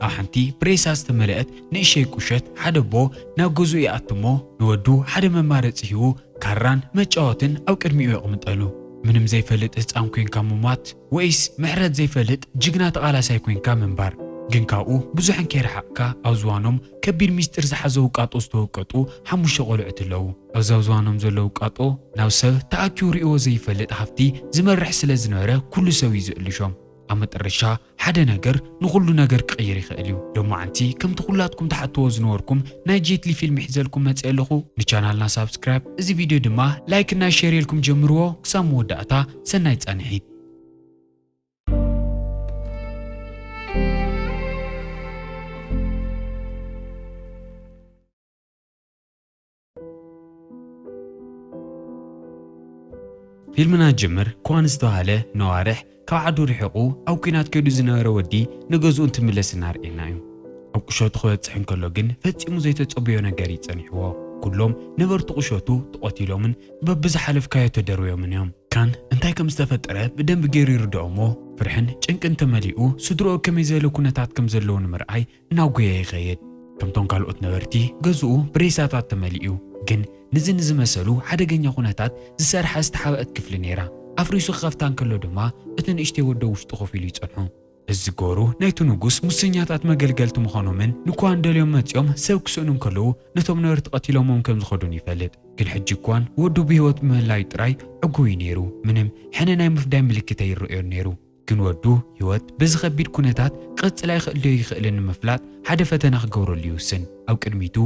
ኣብ ሓንቲ ብሬሳ ዝተመልአት ንእሸይ ቁሸት ሓደ ኣቦ ናብ ገዝኡ ይኣትሞ፣ ንወዱ ሓደ መማረፂ ሂቡ ካራን መጫወትን ኣብ ቅድሚኡ የቕምጠሉ። ምንም ዘይፈልጥ ህፃን ኮንካ ምሟት ወይስ ምሕረት ዘይፈልጥ ጅግና ተቓላሳይ ኮንካ ምንባር? ግን ካብኡ ብዙሕን ከይረሓቕካ ኣብ ዝዋኖም ከቢድ ሚስጥር ዝሓዘ ውቃጦ ዝተወቀጡ ሓሙሽተ ቆልዑት ኣለዉ። ኣብዚ ኣብ ዝዋኖም ዘሎ ውቃጦ ናብ ሰብ ተኣኪቡ ርእይዎ ዘይፈልጥ ሃፍቲ ዝመርሕ ስለ ዝነበረ ኩሉ ሰብ እዩ ዝእልሾም። ኣብ መጠረሻ ሓደ ነገር ንኹሉ ነገር ክቕይር ይኽእል እዩ። ሎማዓንቲ ከምቲ ኩላትኩም ትሓትዎ ዝነበርኩም ናይ ጄትሊ ፊልም ሒዘልኩም መፅእ ኣለኹ። ንቻናልና ሳብስክራይብ፣ እዚ ቪድዮ ድማ ላይክ እና ሼር ኢልኩም ጀምርዎ። ክሳብ መወዳእታ ሰናይ ፃንሒት። ፊልምና ጅምር ኳን ዝተባህለ ነዋርሕ ካብ ዓዱ ርሒቑ ኣብ ኲናት ከይዱ ዝነበረ ወዲ ንገዝኡ እንትምለስ እናርኤና እዩ። ኣብ ቁሸቱ ክበጽሕ እንከሎ ግን ፈጺሙ ዘይተጸበዮ ነገር እዩ ጸኒሕዎ። ኩሎም ነበርቲ ቁሸቱ ተቐቲሎምን በብዝሓለፍካዮ ተደርብዮምን እዮም። ካን እንታይ ከም ዝተፈጠረ ብደንቢ ገይሩ ይርድኦ እሞ ፍርሕን ጭንቅን ተመሊኡ ስድርኡ ከመይ ዝበለ ኩነታት ከም ዘለዉ ንምርኣይ እናጎየ ይኸይድ። ከምቶም ካልኦት ነበርቲ ገዝኡ ብሬሳታት ተመሊኡ። ግን ንዚ ንዝመሰሉ ሓደገኛ ኩነታት ዝሰርሓ ዝተሓብአት ክፍሊ ነይራ። ኣፍሪሱ ክኸፍታ እንከሎ ድማ እቲ ንእሽተይ ወዶ ውሽጡ ኮፍ ኢሉ ይጸንሖ። እዚ ዝገበሩ ናይቲ ንጉስ ሙሰኛታት መገልገልቲ ምዃኖምን ንኳን ደልዮም መጺኦም ሰብ ክስእኑ እንከለዉ ነቶም ነበርቲ ቀቲሎሞም ከም ዝኸዱን ይፈልጥ። ግን ሕጂ እኳን ወዱ ብህይወት ምህላዩ ጥራይ ዕጉብ እዩ ነይሩ። ምንም ሕነ ናይ ምፍዳይ ምልክት ኣይረኣዮን ነይሩ። ግን ወዱ ህይወት በዚ ከቢድ ኩነታት ክቕጽል ኣይኽእልዮ ይኽእልን ንምፍላጥ ሓደ ፈተና ክገብረሉ ይውስን። ኣብ ቅድሚቱ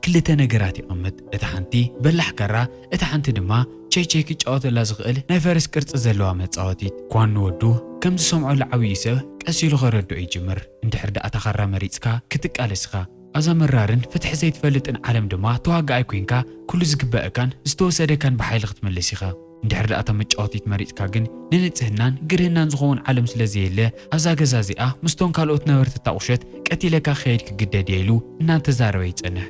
ክልተ ነገራት የቐምጥ። እታ ሓንቲ በላሕ ካራ፣ እታ ሓንቲ ድማ ቼቼ ክጫወተላ ዝኽእል ናይ ፈረስ ቅርጺ ዘለዋ መጻወቲት። ኳን ንወዱ ከም ዝሰምዖ ለዓብዩ ሰብ ቀስ ኢሉ ከረድኦ ይጅምር። እንድሕር ደኣ እታ ካራ መሪጽካ ክትቃለስ ኢኻ። ኣብዛ መራርን ፍትሒ ዘይትፈልጥን ዓለም ድማ ተዋጋኣይ ኮይንካ ኩሉ ዝግበአካን ዝተወሰደካን ብሓይሊ ክትምልስ ኢኻ። እንድሕር ደኣ እታ መጫወቲት መሪጽካ ግን ንንጽህናን ግርህናን ዝኸውን ዓለም ስለ ዘየለ ኣብዛ ገዛ እዚኣ ምስቶም ካልኦት ነበርቲ እታ ቁሸት ቀቲለካ ክኸይድ ክግደድ እየ ኢሉ እናተዛረበ ይጸንሕ።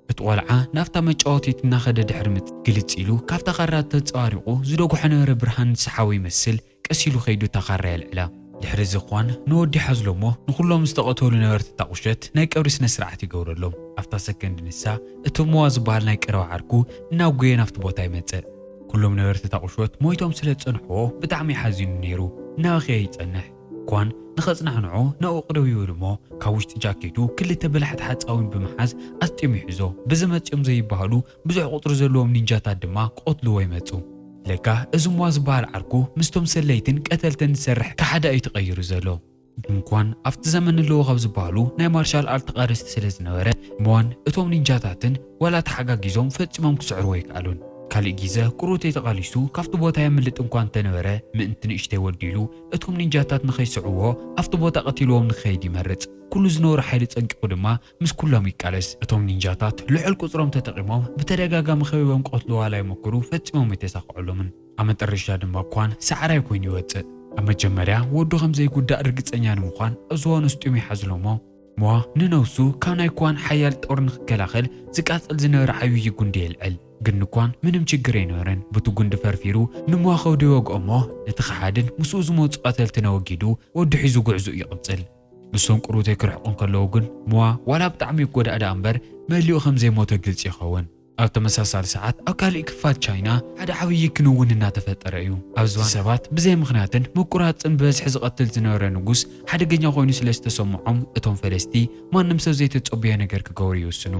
እቲ ቆልዓ ናብታ መጫወቲት እናኸደ ድሕሪ ምጽ ግልጽ ኢሉ ካብታ ካራ ተንጸባሪቑ ዝደጉሖ ነበረ ብርሃን ዝሰሓቦ ይመስል ቀስ ኢሉ ከይዱ እታ ካራ የልዕላ። ድሕሪ እዚ እኳን ንወዲ ሓዝሎ እሞ ንኹሎም ዝተቐተሉ ነበርቲ እታ ቁሸት ናይ ቀብሪ ስነ ስርዓት ይገብረሎም። ኣብታ ሰከንድ ንሳ እቲ ሞዋ ዝበሃል ናይ ቀረባ ዓርኩ እናጎየ ናብቲ ቦታ ይመጽእ። ኩሎም ነበርቲ እታ ቁሸት ሞይቶም ስለ ዝጸንሕዎ ብጣዕሚ ሓዚኑ ነይሩ። እናበኸየ ይጸንሕ። ኳን ንኸጽናዕንዖ ናብኡ ቅደው ይብል እሞ ካብ ውሽጢ ጃኬቱ ክልተ በላሕቲ ሓጻዊን ብምሓዝ ኣስጢሙ ይሕዞ። በዚ መጺኦም ዘይበሃሉ ብዙሕ ቁጽሪ ዘለዎም ኒንጃታት ድማ ክቐትልዎ ይመጹ። ለካ እዚ ሞዋ ዝበሃል ዓርኩ ምስቶም ሰለይትን ቀተልትን ዝሰርሕ ከሓዳ እዩ ተቐይሩ ዘሎ። ግን ኳን ኣብቲ ዘመን ኣለዎ ካብ ዝበሃሉ ናይ ማርሻል ኣርት ተቓለስቲ ስለ ዝነበረ ሞዋን እቶም ኒንጃታትን ዋላ ተሓጋጊዞም ፈጺሞም ክስዕርዎ ኣይከኣሉን። ካሊእ ግዜ ቁሩተይ ተቓሊሱ ካብቲ ቦታ የምልጥ እንኳ እንተነበረ ምእንቲ ንእሽተይ ወዲ ኢሉ እቶም ኒንጃታት ንኸይስዕርዎ ኣብቲ ቦታ ቀቲልዎም ንክኸይድ ይመርጽ። ኩሉ ዝነበሮ ሓይሊ ጸንቂቑ ድማ ምስ ኩሎም ይቃለስ። እቶም ኒንጃታት ልዑል ቁጽሮም ተጠቒሞም ብተደጋጋሚ ከቢቦም ክቐትልዎ ዋላ ይሞክሩ፣ ፈጺሞም ኣይተሳኽዐሎምን። ኣብ መጠረሽታ ድማ ኳን ሰዓራይ ኮይኑ ይወጽእ። ኣብ መጀመርያ ወዱ ከም ዘይጉዳእ ርግጸኛ ንምዃን ኣብ ዝዋን ውስጢ ይሓዝሎ እሞ ሞዋ ንነብሱ ካብ ናይ ኳን ሓያል ጦር ንክከላኸል ዝቃጸል ዝነበረ ዓብዪ ጉንዲ የልዕል። ግን ንኳን ምንም ችግር ኣይነበረን። ብቲ ጉንዲ ፈርፊሩ ንሞዋ ከብዱ ይወግኦ እሞ ነቲ ከሓድን ምስኡ ዝመጹ ቀተልትን ኣወጊዱ ወዱ ሒዙ ጉዕዞኡ ይቕጽል። ንሶም ቁሩተይ ክርሕቁ እንከለዉ ግን ሞዋ ዋላ ብጣዕሚ ይጎዳእ ደኣ እምበር መሊኡ ከም ዘይሞተ ግልጺ ይኸውን። ኣብ ተመሳሳሊ ሰዓት ኣብ ካሊእ ክፋል ቻይና ሓደ ዓብዪ ክንውን እናተፈጠረ እዩ። ኣብ ዝባን ሰባት ብዘይ ምኽንያትን ምቁራጽን ብበዝሒ ዝቐትል ዝነበረ ንጉስ ሓደገኛ ኮይኑ ስለ ዝተሰምዖም እቶም ፈለስቲ ማንም ሰብ ዘይተጸበዮ ነገር ክገብሩ ይውስኑ።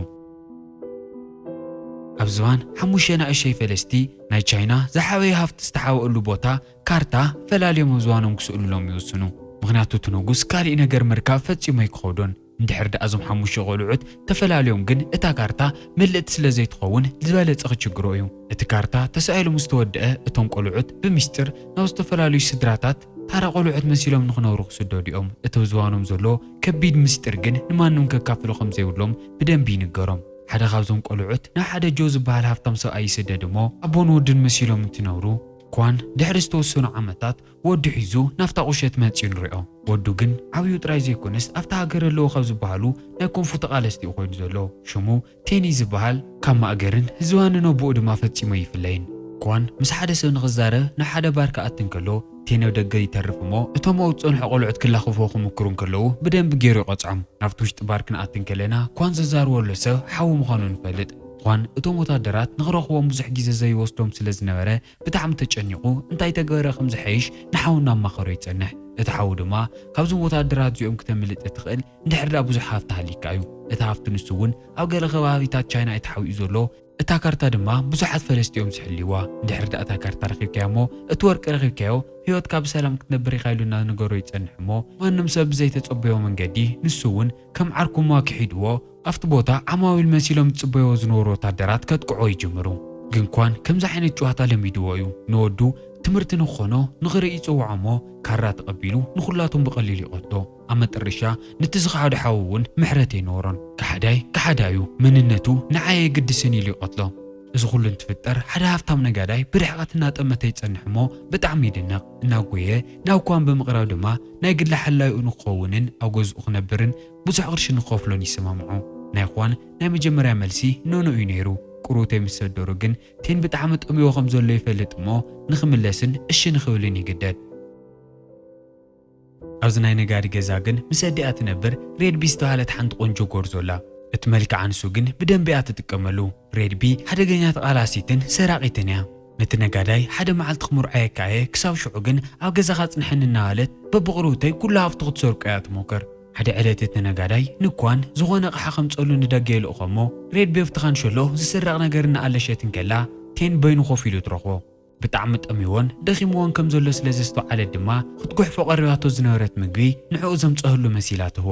ኣብ ዝባን ሓሙሽተ ናእሸይ ፈለስቲ ናይ ቻይና ዝሓበየ ሃፍቲ ዝተሓበእሉ ቦታ ካርታ ፈላልዮም ኣብ ዝባኖም ክስእሉሎም ይውስኑ። ምኽንያቱ እቲ ንጉስ ካሊእ ነገር ምርካብ ፈጺሙ ኣይክኸብዶን። እንድሕር ደኣ እዞም ሓሙሽተ ቆልዑት ተፈላልዮም ግን እታ ካርታ ምልእቲ ስለ ዘይትኸውን ዝበለጸ ክችግሮ እዩ። እቲ ካርታ ተሳኢሉ ምስ ተወድአ እቶም ቆልዑት ብምስጢር ናብ ዝተፈላለዩ ስድራታት ታራ ቆልዑት መሲሎም ንኽነብሩ ክስደዱ እዮም። እቲ ብዝባኖም ዘሎ ከቢድ ምስጢር ግን ንማንም ከካፍሎ ከም ዘይብሎም ብደንቢ ይንገሮም። ሓደ ካብዞም ቆልዑት ናብ ሓደ ጆ ዝበሃል ሃፍታም ሰብኣይ ይስደድ እሞ ኣቦን ወድን መሲሎም እንትነብሩ ኳን ድሕሪ ዝተወሰኑ ዓመታት ወዱ ሒዙ ናብታ ቁሸት መጺኡ ንሪኦ። ወዱ ግን ዓብዩ ጥራይ ዘይኮነስ ኣብታ ሃገር ኣለዉ ካብ ዝበሃሉ ናይ ኮንፉ ተቓለስቲ እዩ ኮይኑ ዘሎ። ሽሙ ቴኒ ዝበሃል ካብ ማእገርን ዝባንን ኣቦኡ ድማ ፈጺሙ ኣይፍለይን። ኳን ምስ ሓደ ሰብ ንኽዛረብ ናብ ሓደ ባር ክኣቲ እንከሎ፣ ቴን ኣብ ደገ ይተርፍ እሞ፣ እቶም ኣብኡ ዝጸንሑ ቆልዑት ክላኽፍዎ ክምክሩ እንከለዉ ብደንቢ ገይሩ ይቐጽዖም። ናብቲ ውሽጢ ባር ክንኣቲ እንከለና፣ ኳን ዘዛርቦ ዘሎ ሰብ ሓዉ ምዃኑ ንፈልጥ። ኳን እቶም ወታደራት ንኽረኽቦም ብዙሕ ግዜ ዘይወስዶም ስለ ዝነበረ፣ ብጣዕሚ ተጨኒቑ እንታይ ተገበረ ከም ዝሐይሽ ንሓዉ እናማኸሮ ይጸንሕ። እቲ ሓዉ ድማ፣ ካብዞም ወታደራት እዚኦም ክተምልጥ እትኽእል እንድሕር ደኣ ብዙሕ ሃፍቲ ሃሊካ እዩ። እቲ ሃፍቲ ንሱ እውን ኣብ ገለ ከባቢታት ቻይና እዩ ተሓቢኡ ዘሎ። እታ ካርታ ድማ ብዙሓት ፈለስቲ እዮም ዝሕልይዋ። እንድሕር ደኣ እታ ካርታ ረኺብካያ እሞ፣ እቲ ወርቂ ረኺብካዮ፣ ህይወትካ ብሰላም ክትነብር ኢኻ ኢሉ እናነገሮ ይጸንሕ እሞ፣ ማንም ሰብ ብዘይተጸበዮ መንገዲ ንሱ እውን ከም ዓርኩማ ክሒድዎ ኣብቲ ቦታ ዓማዊል መሲሎም ዝጽበይዎ ዝነበሩ ወታደራት ከጥቅዕዎ ይጅምሩ። ግን ኳን ከምዚ ዓይነት ጨዋታ ለሚድዎ እዩ። ንወዱ ትምህርቲ ንክኾኖ ንኽርኢ ይጽውዖ እሞ ካራ ተቐቢሉ ንኹላቶም ብቐሊሉ ይቐትሎ። ኣብ መጠረሻ ነቲ ዝኸሓዶ ሓዉ እውን ምሕረት ኣይነበሮን። ከሓዳይ ከሓዳይ እዩ፣ መንነቱ ንዓይ ኣየግድስን ኢሉ ይቐትሎ። እዚ ኩሉ እንትፍጠር ሓደ ሃፍታም ነጋዳይ ብርሕቐት እናጠመተ ይጸንሕ እሞ ብጣዕሚ ይድነቕ። እናጎየ ናብ ኳን ብምቕራብ ድማ ናይ ግሊ ሓላይኡ ንክኸውንን ኣብ ገዝኡ ክነብርን ብዙሕ ቅርሺ ንክኸፍሎን ይሰማምዑ። ናይ ኳን ናይ መጀመርያ መልሲ ኖኖ እዩ ነይሩ። ቁሩተይ ምስ ሰደሩ ግን ቴን ብጣዕሚ ጠምይዎ ከም ዘሎ ይፈልጥ እሞ ንክምለስን እሺ ንክብልን ይግደድ። ኣብዚ ናይ ነጋዲ ገዛ ግን ምስ ኣዲኣ ትነብር ሬድቢ ዝተባህለት ሓንቲ ቆንጆ ጎርዞ ኣላ። እቲ መልክዓ ንሱ ግን ብደንቢ እያ ትጥቀመሉ። ሬድቢ ሓደገኛ ተቓላሲትን ሰራቒትን እያ። ነቲ ነጋዳይ ሓደ መዓልቲ ክምርዖ የካየ፣ ክሳብ ሽዑ ግን ኣብ ገዛኻ ጽንሐኒ እናበለት በብቕርብተይ ኩሉ ሃፍቱ ክትሰርቆ እያ ትሞክር። ሓደ ዕለት እቲ ነጋዳይ ንኳን ዝኾነ ኣቕሓ ከምጸሉ ንደገ ይልእኾ እሞ፣ ሬድቢ ኣብቲ ካንሸሎ ዝስረቕ ነገር እናኣለሸት እንከላ ቴን በይኑ ኮፍ ኢሉ ትረኽቦ። ብጣዕሚ ጠምይዎን ደኺምዎን ከም ዘሎ ስለ ዘስተውዓለት ድማ፣ ክትጉሕፎ ቀሪባቶ ዝነበረት ምግቢ ንዕኡ ዘምጽኣሉ መሲላ ትህቦ።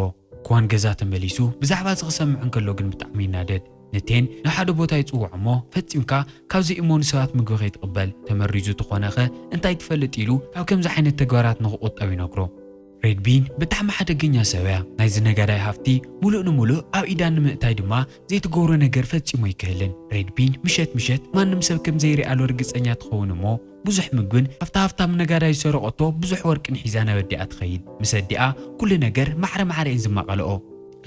ኳን ገዛ ተመሊሱ ብዛዕባ እዚ ክሰምዕ እንከሎ ግን ብጣዕሚ ይናደድ። ንቴን ናብ ሓደ ቦታ ይጽውዖ እሞ፣ ፈጺምካ ካብዚ እሞ ንሰባት ምግቢ ከይትቕበል፣ ተመሪዙ ተኾነኸ እንታይ ትፈልጥ ኢሉ ካብ ከምዚ ዓይነት ተግባራት ንኽቑጠብ ይነግሮ። ሬድቢን ብጣዕሚ ሓደገኛ ሰብ እያ። ናይዚ ነጋዳይ ሃፍቲ ሙሉእ ንሙሉእ ኣብ ኢዳ ንምእታይ ድማ ዘይትገብሮ ነገር ፈጺሙ ኣይክህልን። ሬድቢን ምሸት ምሸት ማንም ሰብ ከም ዘይሪኣሉ ርግጸኛ ትኸውን እሞ፣ ብዙሕ ምግብን ኣብታ ሃፍታም ነጋዳይ ዝሰረቐቶ ብዙሕ ወርቅን ሒዛ ናብ ኣዲኣ ትኸይድ። ምስ ኣዲኣ ኩሉ ነገር ማዕረ ማዕረ እየን ዝማቐልኦ።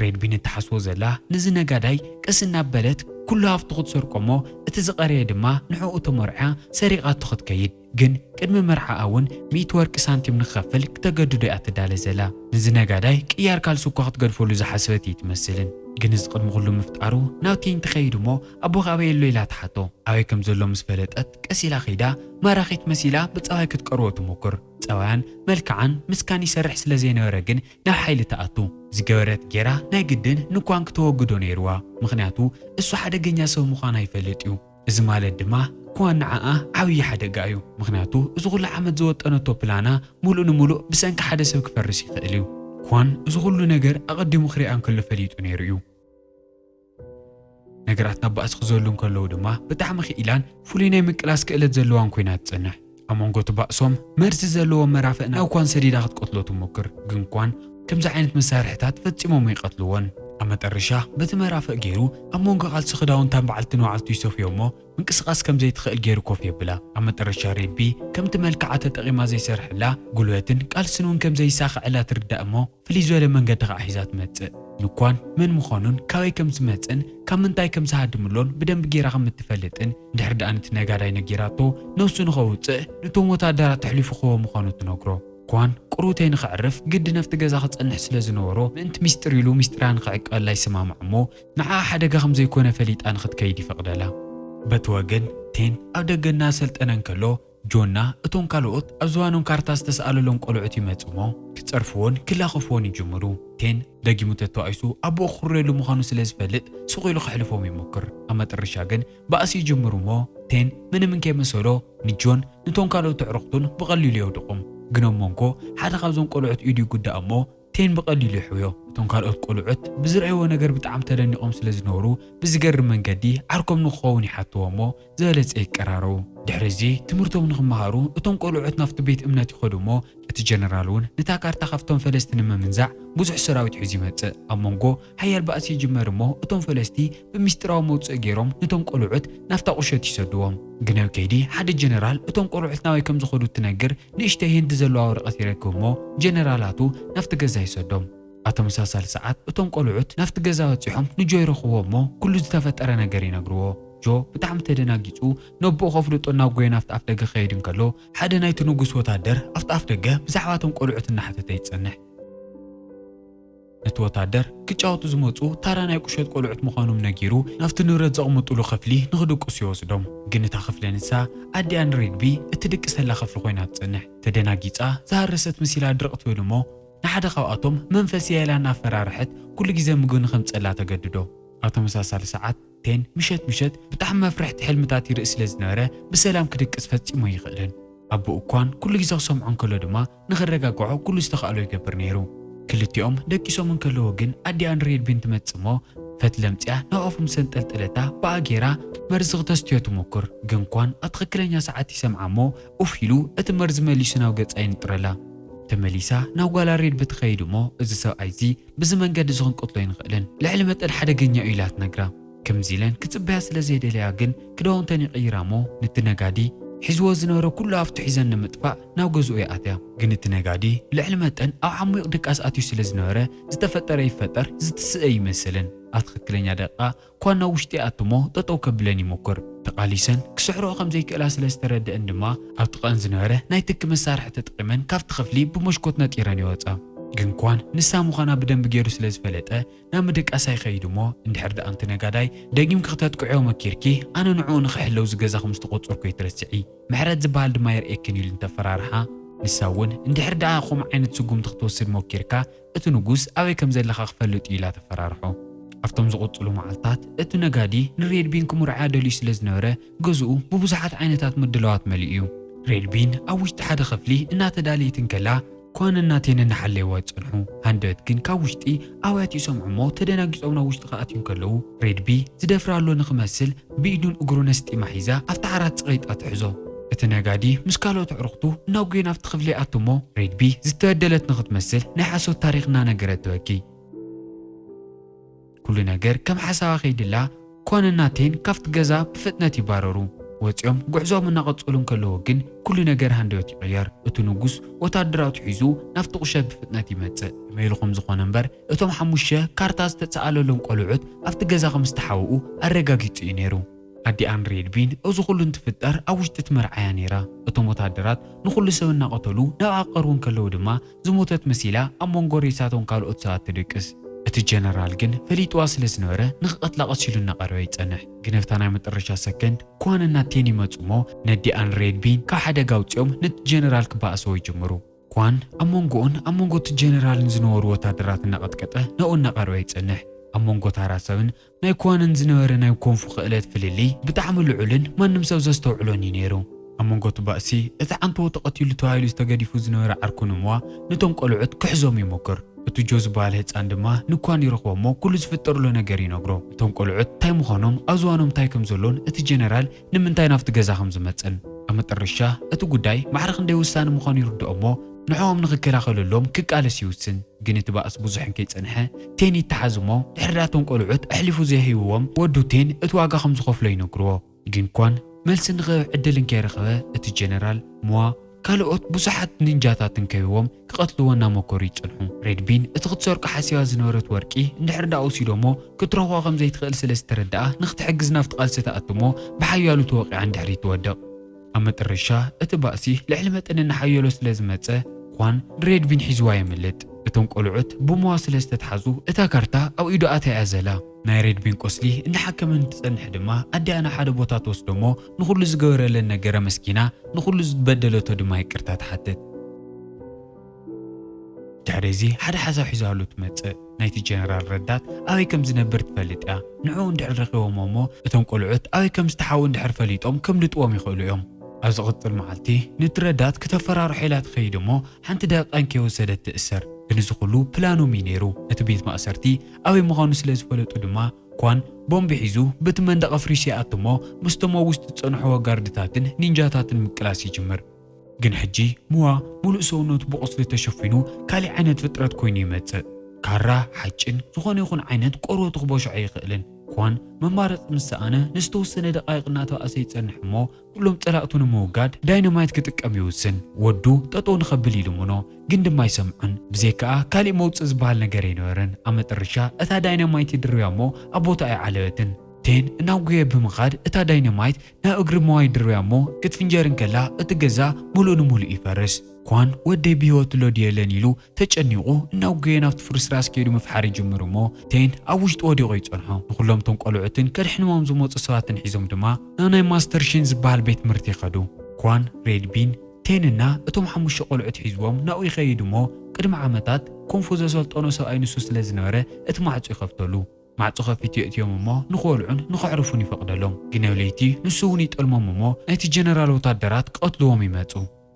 ሬድቢን እትሓስቦ ዘላ ነዚ ነጋዳይ ቀስ እናበለት ኩሉ ሃፍቱ ክትሰርቆ እሞ፣ እቲ ዝቐረየ ድማ ንዕኡ ተመርዕያ ሰሪቓቶ ክትከይድ። ግን ቅድሚ መርዓኣ እውን ሚእቲ ወርቂ ሳንቲም ንክኸፍል ክተገድዶ እያ ትዳለ ዘላ። ነዚ ነጋዳይ ቅያር ካልሲ እኳ ክትገድፈሉ ዝሓሰበት እይትመስልን። ግን እዚ ቅድሚ ኩሉ ምፍጣሩ ናብ ቴን ትኸይድ እሞ፣ ኣቦኻ ኣበይ ኣሎ ኢላ ትሓቶ። ኣበይ ከም ዘሎ ምስ ፈለጠት ቀስ ኢላ ከይዳ ማራኺት መሲላ ብጸባይ ክትቀርቦ ትሞክር። ጸባያን መልክዓን ምስካን ይሰርሕ ስለ ዘይነበረ ግን ናብ ሓይሊ ትኣቱ። ዝገበረት ጌራ ናይ ግድን ንኳን ክተወግዶ ነይርዋ። ምኽንያቱ እሱ ሓደገኛ ሰብ ምዃና ይፈልጥ እዩ። እዚ ማለት ድማ ኳን ንዓኣ ዓብዪ ሓደጋ እዩ። ምኽንያቱ እዚ ኩሉ ዓመት ዝወጠነቶ ፕላና ሙሉእ ንሙሉእ ብሰንኪ ሓደ ሰብ ክፈርስ ይኽእል እዩ። ኳን እዚ ኩሉ ነገር ኣቐዲሙ ክሪኣ እንከሎ ፈሊጡ ነይሩ እዩ። ነገራት ናብ ባእሲ ክዘሉ እንከለዉ ድማ ብጣዕሚ ክኢላን ፍሉይ ናይ ምቅላስ ክእለት ዘለዋን ኮይና ትጸንሕ። ኣብ መንጎ እቲ ባእሶም መርዚ ዘለዎ መራፍእ ናብ ኳን ሰዲዳ ክትቀትሎ ትሞክር። ግን ኳን ከምዚ ዓይነት መሳርሕታት ፈጺሞም ኣይቀትልዎን። ኣብ መጠረሻ በቲ መራፍእ ገይሩ ኣብ መንጎ ቃልሲ ክዳውንታን በዓልቲ ንባዕልቱ ይሰፍዮ እሞ ምንቅስቓስ ከም ዘይትኽእል ገይሩ ኮፍ የብላ። ኣብ መጠረሻ ሬድቢ ከምቲ መልክዓ ተጠቒማ ዘይሰርሐላ፣ ጉልበትን ቃልስን እውን ከም ዘይሳኸዐላ ትርዳእ እሞ ፍልይ ዝበለ መንገዲ ኸዓ ሒዛ ትመጽእ። ንኳን መን ምዃኑን ካበይ ከም ዝመጽእን ካብ ምንታይ ከም ዝሃድምሎን ብደንቢ ጌራ ከም እትፈልጥን፣ እንድሕር ደኣ ነቲ ነጋዳይ ነጊራቶ ነብሱ ንኸውጽእ ነቶም ወታደራት ኣሕሊፉ ክህቦ ምዃኑ ትነግሮ። ኳን ቁሩተይ ንኸዕርፍ ግድን ኣብቲ ገዛ ክጸንሕ ስለ ዝነበሮ፣ ምእንቲ ሚስጥር ኢሉ ሚስጥራ ንኽዕቀበላ ይሰማማዕ እሞ፣ ንዓኣ ሓደጋ ከም ዘይኮነ ፈሊጣ ንኽትከይድ ይፈቕደላ። በቲ ወገን ቴን ኣብ ደገ እናሰልጠነ እንከሎ፣ ጆና እቶም ካልኦት ኣብ ዝባኖም ካርታ ዝተሰኣለሎም ቆልዑት ይመጹ እሞ፣ ክጸርፍዎን ክላኸፍዎን ይጅምሩ። ቴን ደጊሙ ተተባኢሱ ኣቦኡ ክኽረየሉ ምዃኑ ስለ ዝፈልጥ፣ ስቕ ኢሉ ከሕልፎም ይሞክር። ኣብ መጠረሻ ግን ባእሲ ይጅምር እሞ፣ ቴን ምንም እንከይመሰሎ ንጆን ንቶም ካልኦት ኣዕሩኽቱን ብቐሊሉ የውድቖም። ግን ኣብ መንጎ ሓደ ካብዞም ቆልዑት ኢዱ ይጉዳእ እሞ፣ ቴን ብቐሊሉ ይሕውዮ። እቶም ካልኦት ቆልዑት ብዝረኣይዎ ነገር ብጣዕሚ ተደኒቖም ስለ ዝነበሩ፣ ብዝገርም መንገዲ ዓርኮም ንክኸውን ይሓትዎ እሞ፣ ዝበለጸ ይቀራረቡ። ድሕሪ እዚ ትምህርቶም ንክመሃሩ እቶም ቆልዑት ናብቲ ቤት እምነት ይኸዱ እሞ፣ እቲ ጀነራል እውን ነታ ካርታ ካብቶም ፈለስቲ ንምምንዛዕ ብዙሕ ሰራዊት ሒዙ ይመጽእ። ኣብ መንጎ ሓያል ባእሲ ይጅመር እሞ፣ እቶም ፈለስቲ ብምስጢራዊ መውጽኢ ገይሮም ነቶም ቆልዑት ናብታ ቁሸት ይሰድዎም። ግን ኣብ ከይዲ ሓደ ጀነራል እቶም ቆልዑት ናበይ ከም ዝኸዱ እትነግር ንእሽተይ ህንዲ ዘለዋ ወረቐት ይረክብ እሞ፣ ጀነራላቱ ናብቲ ገዛ ይሰዶም። ኣብ ተመሳሳሊ ሰዓት እቶም ቆልዑት ናብቲ ገዛ በጺሖም ንጆ ይረኽብዎ እሞ፣ ኩሉ ዝተፈጠረ ነገር ይነግርዎ። ጆ ብጣዕሚ ተደናጊጹ፣ ነቦኡ ከፍልጦ ናብ ጎየን ኣብቲ ኣፍ ደገ ክኸይድ እንከሎ፣ ሓደ ናይቲ ንጉስ ወታደር ኣብቲ ኣፍ ደገ ብዛዕባ እቶም ቆልዑት እናሓተተ ይጸንሕ። ነቲ ወታደር ክጫወቱ ዝመጹ ታራ ናይ ቁሸት ቆልዑት ምዃኖም ነጊሩ፣ ናብቲ ንብረት ዘቕምጡሉ ክፍሊ ንኽድቅሱ ይወስዶም። ግን እታ ክፍሊ ንሳ ኣዲኣ ንሬድቢ እትድቅሰላ ክፍሊ ኮይና ትጸንሕ። ተደናጊጻ ዝሃረሰት መሲላ ድርቕ ትብል እሞ፣ ንሓደ ካብኣቶም መንፈስ የላ እናፈራርሐት ኩሉ ግዜ ምግቢ ንኸምጸላ ተገድዶ። ኣብ ተመሳሳሊ ሰዓት ቴን ምሸት ምሸት ብጣዕሚ መፍርሕቲ ሕልምታት ይርኢ ስለ ዝነበረ ብሰላም ክድቅስ ፈጺሙ ኣይኽእልን። ኣቦኡ ኳን ኩሉ ግዜ ክሰምዖ እንከሎ ድማ ንኸረጋግዖ ኩሉ ዝተኻእሎ ይገብር ነይሩ። ክልቲኦም ደቂሶም እንከለዉ ግን ኣዲኣ ንሬድቢን ትመጽእ እሞ ፈትለ ኣምጺኣ ናብ ኣፉ ምስ ኣንጠልጠለታ ብኣ ጌራ መርዚ ክተስትዮ ትሞክር። ግን ኳን ኣብ ትኽክለኛ ሰዓት ይሰምዓ እሞ ኡፍ ኢሉ እቲ መርዚ መሊሱ ናብ ገጻ ይንጥረላ። ተመሊሳ ናብ ጓላ ሬድቢ ትኸይድ እሞ እዚ ሰብኣይ እዚ ብዚ መንገዲ እዚ ክንቀትሎ ኣይንኽእልን፣ ልዕሊ መጠን ሓደገኛ እዩ ኢላ ትነግራ። ከምዚ ኢለን ክጽበያ ስለ ዘይደለያ ግን ክዳውንተን ይቕይራ እሞ ነቲ ነጋዲ ሒዝዎ ዝነበረ ኩሉ ሃፍቱ ሒዘን ንምጥፋእ ናብ ገዝኡ ይኣትያ። ግን እቲ ነጋዲ ልዕሊ መጠን ኣብ ዓሚቕ ድቃስ ኣትዩ ስለ ዝነበረ ዝተፈጠረ ይፈጠር ዝትስእ ኣይመስልን። ኣብ ትኽክለኛ ደቂቓ ኳን ናብ ውሽጢ ይኣቱ እሞ ጠጠው ከብለን ይሞክር። ተቓሊሰን ክስሕርኦ ከም ዘይክእላ ስለ ዝተረድአን ድማ ኣብ ጥቓን ዝነበረ ናይ ትኪ መሳርሒ ተጠቒመን ካብቲ ክፍሊ ብመሽኮት ነጢረን ይወጻ። ግን ኳን ንሳ ምዃና ብደንቢ ገይሩ ስለ ዝፈለጠ ናብ ምድቃስ ኣይኸይድ እሞ፣ እንድሕር ደኣ እንቲ ነጋዳይ ደጊምኪ ክተጥቅዕዮ መኪርኪ፣ ኣነ ንዕኡ ንኽሕለው ዝገዛኹ ምስ ተቖጸርኩ ኣይትረስዒ፣ ምሕረት ዝበሃል ድማ የርእየክን ኢሉ እንተፈራርሓ፣ ንሳ እውን እንድሕር ደኣ ከምኡ ዓይነት ስጉምቲ ክትወስድ መኪርካ፣ እቲ ንጉስ ኣበይ ከም ዘለኻ ክፈልጥ እዩ ኢላ ተፈራርሖ። ኣብቶም ዝቕጽሉ መዓልታት እቲ ነጋዲ ንሬድቢን ክምርዓያ ደልዩ ስለ ዝነበረ፣ ገዝኡ ብብዙሓት ዓይነታት ምድላዋት መሊኡ እዩ። ሬድቢን ኣብ ውሽጢ ሓደ ክፍሊ እናተዳለየት እንከላ፣ ኳን እናቴን እናሓለይዋ ይጸንሑ። ሃንደበት ግን ካብ ውሽጢ ኣውያት ይሰምዑ እሞ ተደናጊጾም ናብ ውሽጢ ክኣትዩ እንከለዉ፣ ሬድቢ ዝደፍራ ኣሎ ንኽመስል ብኢዱን እግሩን ኣስጢማ ሒዛ ኣብቲ ዓራት ጽቒጣ ትሕዞ። እቲ ነጋዲ ምስ ካልኦት ኣዕሩኽቱ እናጎየ ናብቲ ክፍሊ ይኣቱ እሞ፣ ሬድቢ ዝተበደለት ንኽትመስል ናይ ሓሶት ታሪኽ እናነገረት ትበኪ። ኩሉ ነገር ከም ሓሳባ ከይድላ፣ ኳንና ቴን ካብቲ ገዛ ብፍጥነት ይባረሩ። ወጺኦም ጉዕዞኦም እናቐጸሉ እንከለዉ ግን ኩሉ ነገር ሃንደበት ይቕየር። እቲ ንጉስ ወታደራቱ ሒዙ ናብቲ ቁሸት ብፍጥነት ይመጽእ። ከመይ ኢሉ ከም ዝኾነ እምበር፣ እቶም ሓሙሽተ ካርታ ዝተሰኣለሎም ቆልዑት ኣብቲ ገዛ ከም ዝተሓውኡ ኣረጋጊጹ እዩ ነይሩ። ኣዲኣን ሬድቢን እዚ ኩሉ እንትፍጠር ኣብ ውሽጢ እቲ መርዓያ ነይራ። እቶም ወታደራት ንኹሉ ሰብ እናቐተሉ ናብኣ ክቐርቡ እንከለዉ ድማ ዝሞተት መሲላ ኣብ መንጎ ሬሳቶም ካልኦት ሰባት ትድቅስ። እቲ ጀነራል ግን ፈሊጥዋ ስለ ዝነበረ ንኽቐትላ ቀስ ኢሉ እናቐረበ ይጸንሕ። ግን ኣብታ ናይ መጠረሻ ሰከንድ ኳንና ቴን ይመጹ እሞ ነዲኣን ሬድቢን ካብ ሓደጋ ኣውጺኦም ነቲ ጀነራል ክበኣስዎ ይጅምሩ። ኳን ኣብ መንጎኡን ኣብ መንጎ እቲ ጀነራልን ዝነበሩ ወታደራት እናቐጥቀጠ ናብኡ እናቐረበ ይጸንሕ። ኣብ መንጎ ታራ ሰብን ናይ ኳንን ዝነበረ ናይ ኮንፉ ክእለት ፍልልይ ብጣዕሚ ልዑልን ማንም ሰብ ዘስተውዕሎን እዩ ነይሩ። ኣብ መንጎ እቲ ባእሲ እቲ ዓንተቦ ተቐቲሉ ተባሂሉ ዝተገዲፉ ዝነበረ ዓርኩ ንምዋ ነቶም ቆልዑት ክሕዞም ይሞክር። እቲ ጆ ዝበሃል ህጻን ድማ ንኳን ይረኽቦ እሞ ኩሉ ዝፍጠር ዘሎ ነገር ይነግሮ። እቶም ቆልዑት እንታይ ምዃኖም ኣብ ዝባኖም እንታይ ከም ዘሎን እቲ ጀነራል ንምንታይ ናብቲ ገዛ ከም ዝመጽእን። ኣብ መጠረሻ እቲ ጉዳይ ማዕረ ክንደይ ውሳኒ ምዃኑ ይርድኦ እሞ ንዕኦም ንኽከላኸለሎም ክቃለስ ይውስን። ግን እቲ ባእሲ ብዙሕ እንከይጸንሐ ቴን ይተሓዝ እሞ ድሕሪ ዳቶም ቆልዑት ኣሕሊፉ ዘይህብዎም ወዱ ቴን እቲ ዋጋ ከም ዝኸፍሎ ይነግርዎ። ግን ኳን መልሲ ንኽህብ ዕድል እንከይረኸበ እቲ ጀነራል ሞዋ ካልኦት ብዙሓት ኒንጃታት እንከብዎም ክቐትልዎ እናመከሩ ይጸንሑ። ሬድቢን እቲ ክትሰርቆ ሓሲባ ዝነበረት ወርቂ እንድሕር ደኣ ወሲዶሞ ክትረኽቦ ከም ዘይትኽእል ስለ ዝተረድኣ ንኽትሕግዝ ናብቲ ቃልሲ ትኣቱ እሞ ብሓያሉ ተወቒዓ እንድሕሪት ትወድቕ። ኣብ መጠረሻ እቲ ባእሲ ልዕሊ መጠን እናሓየሎ ስለ ዝመጸ ኳን ንሬድቢን ሒዝዋ የምልጥ። እቶም ቆልዑት ብሞዋ ስለ ዝተትሓዙ እታ ካርታ ኣብ ኢዱ ኣትያ እያ ዘላ። ናይ ሬድቢን ቁስሊ እናሓከመ እንትጸንሕ ድማ ኣዲኣ ናብ ሓደ ቦታ ትወስዶ እሞ ንኹሉ ዝገበረለን ነገር ኣመስጊና ንኹሉ ዝበደለቶ ድማ ይቅርታ ትሓትት። ድሕሪ እዚ ሓደ ሓሳብ ሒዛሉ ትመጽእ። ናይቲ ጀነራል ረዳት ኣበይ ከም ዝነብር ትፈልጥ እያ። ንዕኡ እንድሕር ረኺቦሞ እሞ እቶም ቆልዑት ኣበይ ከም ዝተሓቡ እንድሕር ፈሊጦም ከምልጥዎም ይኽእሉ እዮም። ኣብ ዝቕጽል መዓልቲ ነቲ ረዳት ክተፈራርሖ ኢላ ትኸይድ እሞ ሓንቲ ደቂቃ እንከይወሰደት ትእሰር። ግን እዚ ኩሉ ፕላኖም እዩ ነይሩ። እቲ ቤት ማእሰርቲ ኣበይ ምዃኑ ስለ ዝፈለጡ ድማ ኳን ቦምቢ ሒዙ በቲ መንደቕ ኣፍሪሱ ይኣቱ እሞ ምስቶም ኣብ ውሽጢ ዝጸንሕዎ ጋርድታትን ኒንጃታትን ምቅላስ ይጅምር። ግን ሕጂ ሙዋ ሙሉእ ሰውነቱ ብቑስሊ ተሸፊኑ ካሊእ ዓይነት ፍጥረት ኮይኑ ይመጽእ። ካራ፣ ሓጭን፣ ዝኾነ ይኹን ዓይነት ቆርበቱ ክቦሽዖ ኣይኽእልን። ኳን መማረጺ ምስ ሰኣነ ንዝተወሰነ ደቓይቕ እናተባእሰ ይጸንሕ እሞ ኩሎም ጸላእቱ ንምውጋድ ዳይናማይት ክጥቀም ይውስን። ወዱ ጠጠው ንኸብል ይልምኖ፣ ግን ድማ ኣይሰምዖን። ብዘይካኣ ካሊእ መውጽእ ዝበሃል ነገር ኣይነበረን። ኣብ መጠረሻ እታ ዳይናማይት ይድርብያ እሞ ኣብ ቦታኣ ኣይዓለበትን። ቴን እናጉየ ብምኻድ እታ ዳይነማይት ናብ እግሪ ሞዋ ይድርብያ እሞ ክትፍንጀር እንከላ እቲ ገዛ ሙሉእ ንሙሉእ ይፈርስ። ኳን ወደይ ብህይወት ኣሎ ድዩ የለን ኢሉ ተጨኒቑ እናጉየ ናብቲ ፍርስራስ ከይዱ ምፍሓር ይጅምር እሞ ቴን ኣብ ውሽጡ ወዲቑ ይጸንሖ። ንኹሎም እቶም ቆልዑትን ከድሕንዎም ዝመጹ ሰባትን ሒዞም ድማ ናብ ናይ ማስተር ሺን ዝበሃል ቤት ትምህርቲ ይኸዱ። ኳን፣ ሬድ ቢን፣ ቴንና እቶም ሓሙሽተ ቆልዑት ሒዝዎም ናብኡ ይኸይድ እሞ ቅድሚ ዓመታት ኮንፎ ዘሰልጠኖ ሰብኣይ ንሱ ስለ ዝነበረ እቲ ማዕጾ ይኸፍተሉ። ማዕጾ ከፊቱ የእትዮም እሞ ንኽበልዑን ንኸዕርፉን ይፈቕደሎም። ግን ኣብ ለይቲ ንሱ እውን ይጠልሞም እሞ ናይቲ ጀነራል ወታደራት ክቐትልዎም ይመጹ።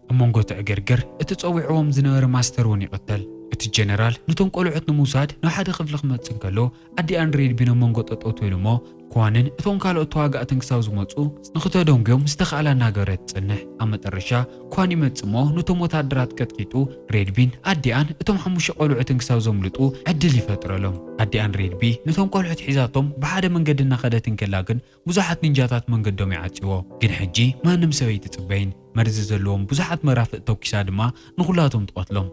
ኣብ መንጎ እቲ ዕግርግር እቲ ጸዊዕዎም ዝነበረ ማስተር እውን ይቕተል። እቲ ጀነራል ነቶም ቆልዑት ንምውሳድ ናብ ሓደ ክፍሊ ክመጽእ እንከሎ ኣዲኣን ሬድ ቢን ኣብ መንጎ ጠጠው ትብል እሞ ኳንን እቶም ካልኦት ተዋጋእትን ክሳብ ዝመጹ ንኽተደንጉዮም ዝተኻእላ እናገበረት ትጸንሕ። ኣብ መጠረሻ ኳን ይመጽእ እሞ ነቶም ወታደራት ቀጥቂጡ ሬድ ቢን ኣዲኣን እቶም ሓሙሽተ ቆልዑትን ክሳብ ዘምልጡ ዕድል ይፈጥረሎም። ኣዲኣን ሬድ ቢ ነቶም ቆልዑት ሒዛቶም ብሓደ መንገዲ እናኸደት እንከላ ግን ብዙሓት ኒንጃታት መንገዶም ይዓጽዎ። ግን ሕጂ ማንም ሰብ ኣይትጽበይን። መርዚ ዘለዎም ብዙሓት መራፍእ ተኩሳ ድማ ንኹላቶም ትቐትሎም።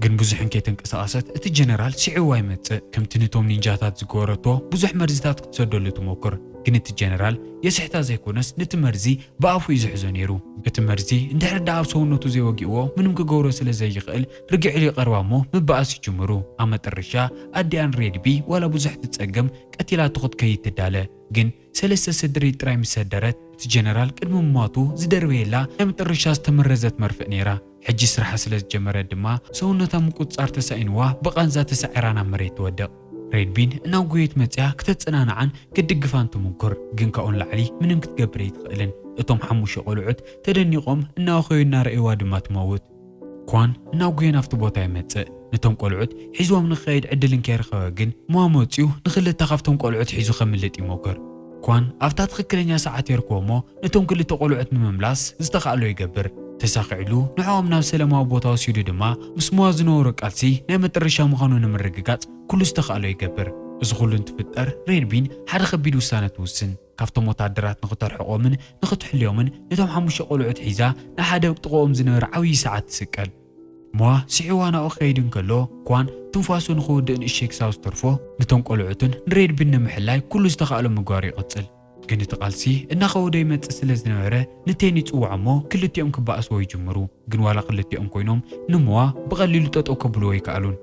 ግን ብዙሕ እንከይተንቀሳቐሰት እቲ ጀነራል ስዒዋ ይመጽእ። ከምቲ ነቶም ኒንጃታት ዝገበረቶ ብዙሕ መርዝታት ክትሰደሉ ትሞክር። ግን እቲ ጀነራል የስሕታ ዘይኮነስ ነቲ መርዚ ብኣፉ እዩ ዝሕዞ ነይሩ። እቲ መርዚ እንድሕር ደኣ ኣብ ሰውነቱ ዘይወጊእዎ ምንም ክገብሮ ስለ ዘይኽእል ርግዕ ኢሉ ይቐርባ እሞ ምበኣስ ይጅምሩ። ኣብ መጠረሻ ኣዲኣን ሬድቢ ዋላ ብዙሕ ትጸገም ቀቲላቶ ክትከይድ ትዳለ። ግን ሰለስተ ስድሪ ጥራይ ምስ ሰደረት እቲ ጀነራል ቅድሚ ምሟቱ ዝደርበየላ ናይ መጠረሻ ዝተመረዘት መርፍእ ነይራ። ሕጂ ስራሓ ስለ ዝጀመረት ድማ ሰውነታ ምቁጽጻር ተሳኢንዋ ብቓንዛ ተሳዒራ ናብ መሬት ትወድቕ። ሬድቢን እናጎየት መጽያ ክተጸናንዓን ክትድግፋን ትሙኩር፣ ግን ካብኡ ንላዕሊ ምንም ክትገብር ኣይትኽእልን። እቶም ሓሙሽተ ቆልዑት ተደኒቖም እናወኸዩ እናረእይዋ ድማ ትመውት። ኳን እናጎየ ናብቲ ቦታ ይመጽእ። ነቶም ቆልዑት ሒዝዎም ንክኸይድ ዕድል እንከይረኸበ ግን ሞዋ መጽዩ ንኽልተ ካብቶም ቆልዑት ሒዙ ከምልጥ ይሞክር። ኳን ኣብታ ትኽክለኛ ሰዓት የርክቦ እሞ ነቶም ክልተ ቆልዑት ንምምላስ ዝተኻእሎ ይገብር። ተሳኺዕሉ ንዕኦም ናብ ሰላማዊ ቦታ ወሲዱ ድማ ምስ ሞዋ ዝነበሮ ቃልሲ ናይ መጠረሻ ምዃኑ ንምርግጋጽ ኩሉ ዝተኻእሎ ይገብር። እዚ ኩሉ እንትፍጠር ሬድቢን ሓደ ከቢድ ውሳነ ትውስን። ካብቶም ወታደራት ንኽተርሕቖምን ንኽትሕልዮምን ነቶም ሓሙሽተ ቆልዑት ሒዛ ንሓደ ኣብ ጥቕኦም ዝነበረ ዓብዪ ሰዓት ትስቀል። ሞዋ ስዒዋ ናብኡ ክኸይድ እንከሎ ኳን ትንፋሱ ንኽውድእ ንእሽተይ ክሳብ ዝተርፎ ነቶም ቆልዑትን ንሬድቢን ንምሕላይ ኩሉ ዝተኻእሎ ምግባሩ ይቕጽል። ግን እቲ ቃልሲ እናኸወደ ይመጽእ ስለ ዝነበረ ንቴን ይጽውዖ እሞ ክልቲኦም ክበኣስዎ ይጅምሩ። ግን ዋላ ክልቲኦም ኮይኖም ንሞዋ ብቐሊሉ ጠጠው ከብልዎ ኣይከኣሉን።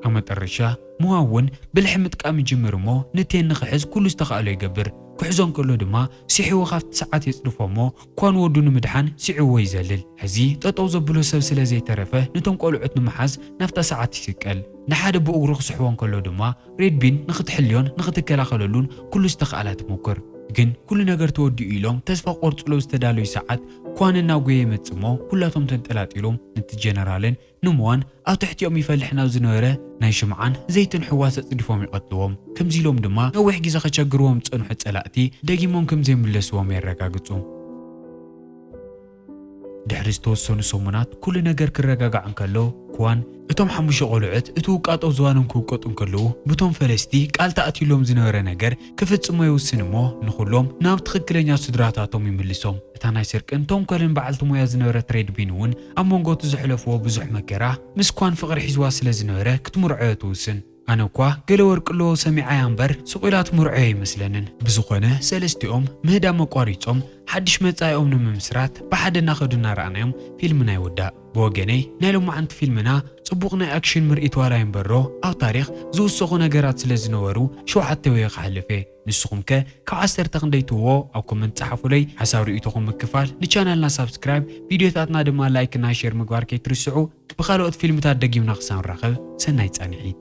ኣብ መጠረሻ ሞዋ እውን ብልሒ ምጥቃም ይጅምር እሞ ንቴን ንኽሕዝ ኩሉ ዝተኻእሎ ይገብር። ክሕዞ እንከሎ ድማ ስሒዎ ካብቲ ሰዓት የጽድፎ እሞ ኳን ወዱ ንምድሓን ስዒዎ ይዘልል። ሕዚ ጠጠው ዘብሎ ሰብ ስለ ዘይተረፈ ነቶም ቆልዑት ንምሓዝ ናብታ ሰዓት ይስቀል። ንሓደ ብእግሩ ክስሕቦ እንከሎ ድማ ሬድቢን ንኽትሕልዮን ንኽትከላኸለሉን ኩሉ ዝተኻእላ ትሞክር። ግን ኩሉ ነገር ተወዲኡ ኢሎም ተስፋ ቆርጽሎም ዝተዳለዩ ሰዓት ኳን እናጎየ ይመጽእ እሞ ኩላቶም ተንጠላጢሎም ነቲ ጀነራልን ንሞዋን ኣብ ትሕቲኦም ይፈልሕ ናብ ዝነበረ ናይ ሽምዓን ዘይትን ሕዋስ ኣጽዲፎም ይቐትልዎም። ከምዚ ኢሎም ድማ ነዊሕ ግዜ ከቸግርዎም ዝጸንሑ ጸላእቲ ደጊሞም ከም ዘይምለስዎም የረጋግጹ። ድሕሪ ዝተወሰኑ ሰሙናት ኩሉ ነገር ክረጋጋዕ እንከሎ ኳን እቶም ሓሙሽተ ቆልዑት እቲ ውቃጦ ዝባኖም ክውቀጡ እንከለዉ ብቶም ፈለስቲ ቃል ተኣትዩሎም ዝነበረ ነገር ክፍጽሞ ይውስን እሞ ንኹሎም ናብ ትኽክለኛ ስድራታቶም ይምልሶም። እታ ናይ ስርቅን ተንኮልን በዓልቲ ሞያ ዝነበረት ሬድቢን እውን ኣብ መንጎ እቲ ዘሕለፍዎ ብዙሕ መከራ ምስ ኳን ፍቕሪ ሒዝዋ ስለ ዝነበረ ክትምርዖዮ ትውስን። ኣነ እኳ ገለ ወርቂ ኣለዎ ሰሚዓያ እምበር ስቕ ኢላ ትምርዖዮ ኣይመስለንን። ብዝኾነ ሰለስቲኦም ምህዳም ኣቋሪጾም ሓድሽ መጻኢኦም ንምምስራት ብሓደ እናኸዱ እናረኣናዮም ፊልምና ይውዳእ። ብወገነይ ናይ ሎማዓንቲ ፊልምና ጽቡቕ ናይ ኣክሽን ምርኢት ዋላ ይንበሮ ኣብ ታሪኽ ዝውሰኹ ነገራት ስለ ዝነበሩ ሸውዓተ ወየ ክሓልፍ እየ። ንስኹም ከ ካብ ዓሰርተ ክንደይ ትህብዎ ኣብ ኮመንት ጸሓፉለይ። ሓሳብ ርእይቶኹም ምክፋል ንቻናልና ሳብስክራይብ ቪድዮታትና ድማ ላይክ እና ሼር ምግባር ከይትርስዑ። ብኻልኦት ፊልምታት ደጊምና ክሳብ ንራኸብ ሰናይ ጻንሒት።